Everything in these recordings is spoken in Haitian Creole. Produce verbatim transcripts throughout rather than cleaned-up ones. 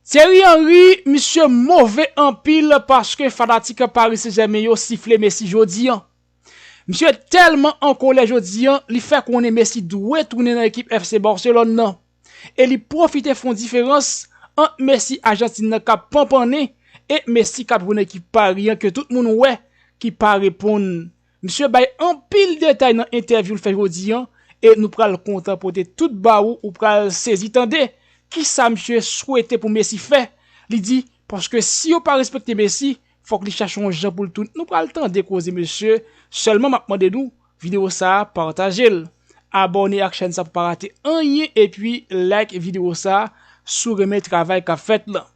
Thierry Henry, misye move anpil paske fanatik Paris Saint-Germain yo sifle Messi jodi an. Misye tèlman an kolè jodi an, li fè konnen Messi dwe tounen nan ekip F C Barcelone nan. E li pwofite fè yon diferans ant Messi Ajantin nan k ap panpannen e Messi k ap jwe nan ekip Paris an ke tout moun wè ki pa reponn. Misye bay anpil detay nan entèvyou l fè jodi an e nou pral kontan pote tout ba ou, ou pral sezi tande kisa misye swete pou Messi fè. Li di, paske si yo pa respekte Messi, fòk li chache yon jan pou l tounen. Nou pral tande koze mesye, sèlman m ap mande nou, videyo sa a, pataje l. Abòne ak chèn sa pou pa rate anyen, epi like videyo sa a si w renmen travay k ap fèt lan.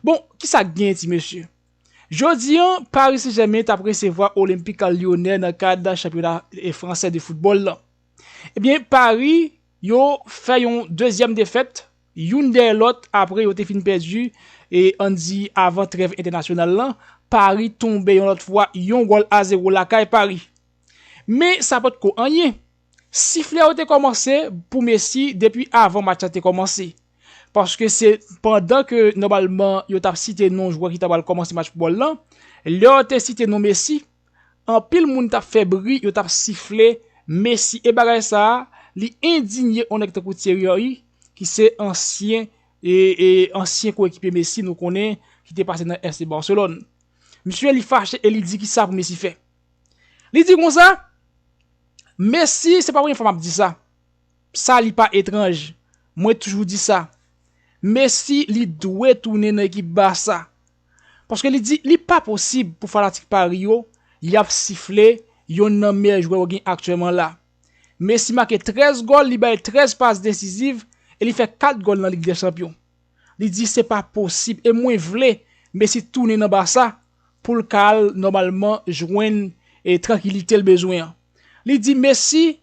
Bon, kisa k gen ti mesye? Jodi an, Paris Saint-Germain t ap resevwa Olympique Lyonnais nan kad chanpyona fransè de foutbòl lan. Ebyen, Paris, yo fè yon dezyèm defèt, youn dèyè lòt, apre yo te fin pèdi, e ann di avan trèv entènasyonal lan, Paris tonbe yon lòt fwa, yon gòl a zewo lakay Paris. Men sa potko anyen. Siflè yo te kòmanse pou Messi depi avan match la te kòmanse. Paske se pandan ke nòmalman yo t ap site non jwè ki ta pral kòmanse match foutbòl lan, lè yo te site non Messi, anpil moun t ap fè bri, yo t ap sifle Messi. E bagay sa a, li endinye yon nèg tankou Thierry Henry, ki se ansyen, e, e ansyen koekipye Messi, nou konnen, ki te pase nan F C Barcelone. Misye, li fache e li di kisa pou Messi fè. Li di konsa, Messi, se pa premye fwa m ap di sa. Sa li pa etranj. Mwen toujou di sa. Messi, li dwe tounen nan ekip Barça. Paske li di, li pa posib pou fanatik Paris yo, y ap sifle yonn nan meyè jwè yo gen aktyèlman la. Messi make trèz gòl, li bay trèz pas desiziv e li fè kat gòl nan Lig dè Chanpyon. Li di se pa posib e mwen vle Messi tounen nan Barça pou l ka al nòmalman jwenn e trankilite l bezwen an. Li di Messi,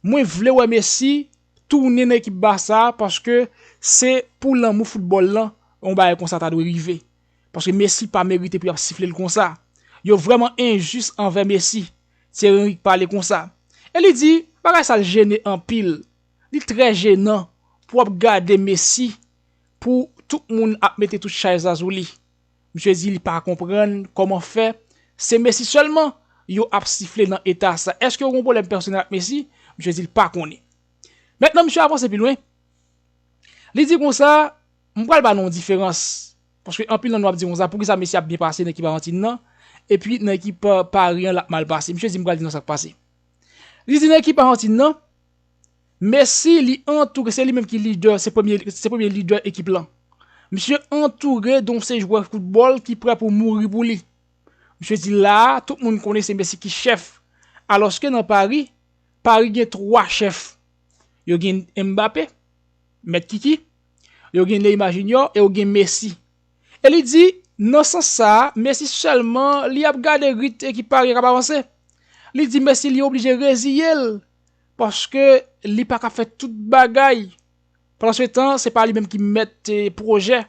mwen vle wè Messi tounen nan ekip Barça a paske se pou lanmou foutbòl lan yon bagay konsa ta dwe rive. Paske Messi pa merite pou y ap sifle l konsa. Yo vrèman enjis anvè Messi. Thierry Henry pale konsa. E li di, bagay sa l jene anpil. Li trè jenan pou w ap gade Messi, pou tout moun ap mete tout chay sa sou li. Misye di li pa konprann kòman fè se Messi sèlman yo ap sifle nan eta sa. Èske yo gen yon pwoblèm pèsonèl ak Messi? Misye di li pa konnen. Mentnan, misye avanse pi lwen. Li di konsa, m pral ba nou yon diferans. Paske anpil nan nou ap di konsa, poukisa Messi ap byen pase nan ekip Ajantin nan, epi nan ekip, euh, Paris an l ap mal pase. Misye di m pral di nou sa k pase. Li di nan ekip Ajantin nan, Messi, li antoure, se li menm ki lidè, se premye, se premye lidè ekip lan. Misye antoure de yon seri jwè foutbòl ki prè pou mouri pou li. Misye di la a, tout moun konnen se Messi ki chèf. Alòske nan Paris, Paris gen twa chèf. Yo gen Mbappé, Mèt Kiki, yo gen Neymar Junior e yo gen Messi. E li di, nan sans sa a, Messi sèlman, li ap gade rit ekip Paris an k ap avanse. Li di Messi, li oblije reziye l, paske li pa ka fè tout bagay. Pandansetan, se pa li menm ki mèt, eh, pwojè.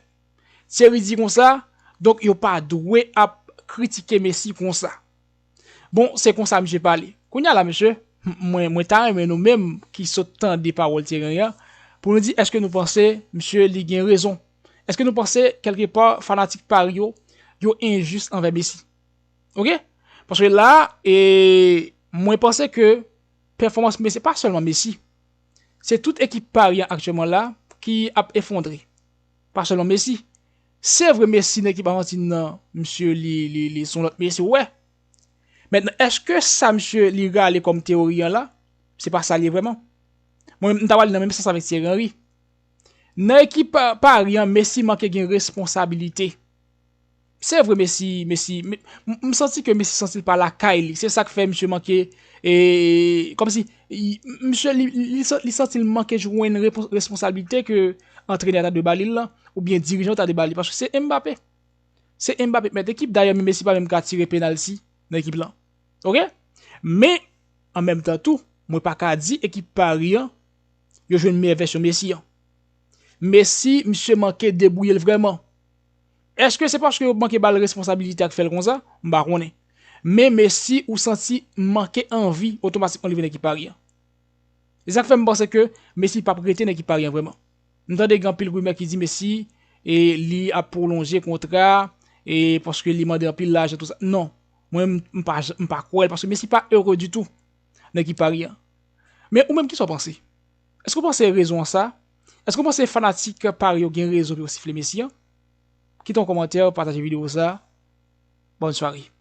Thierry di konsa, donk yo pa dwe ap kritike Messi konsa. Bon, se konsa misye pale. Kounye a la, mesye, m-, mwen, mwen ta renmen nou menm ki sot tande pawòl Thierry Henry an, pou nou di èske nou panse misye li gen rezon? Èske nou panse kèlkepa fanatik Paris yo, yo enjis anvè Messi? Oke? Paske la, e, mwen panse ke pèfòmans Messi, pa sèlman Messi, se tout ekip Paris an aktyèlman la ki ap efondre. Pa sèlman Messi. Se vre Messi nan ekip Ajantin nan, misye li, li, li se yon lòt Messi, w wè. Mentnan, èske sa misye li rale kòm teyori an la, se pa sa l ye vrèman? Mwen, m ta pral nan menm sans avèk Thierry Henry. Nan ekip, euh, Paris an, Messi manke gen responsabilite. Se vre Messi, Messi, m, m, m santi ke Messi santi l pa lakay li. Se sa k fè misye manke, e, kòmsi, i, misye, li, li, li san-, li santi l manke jwenn repo-, responsabilite ke antrenè a ta dwe ba li l lan, oubyen dirijan yo ta dwe ba li, paske se Mbappé. Se Mbappé k mèt ekip. Dayè, menm Messi pa menm ka tire penalti nan ekip lan. Oke? Men, an menm tan tou, mwen pa ka di ekip Paris an, yo jwenn meyè vèsyon Messi an. Messi, misye manke debouye l vrèman. Èske se paske yo manke ba l responsabilite a k fè l konsa? M pa konnen. Men Messi, ou santi manke anvi, otomatikman li vin ekip Paris an. Se sa k fè m panse ke Messi p ap rete nan ekip Paris an vrèman. M tande gen anpil rimè ki di Messi, e li ap pwolonje kontra, e paske li mande anpil lajan, tou sa. Non. Mwen, m pa, m pa kwè l, paske Messi pa ere ditou nan ekip Paris an. Men ou menm, kisa w panse? Èske w panse rezon an sa? Èske w panse fanatik Paris yo gen rezon pou yo sifle Messi an? Kite yon kòmantè, pataje videyo sa. Bòn sware.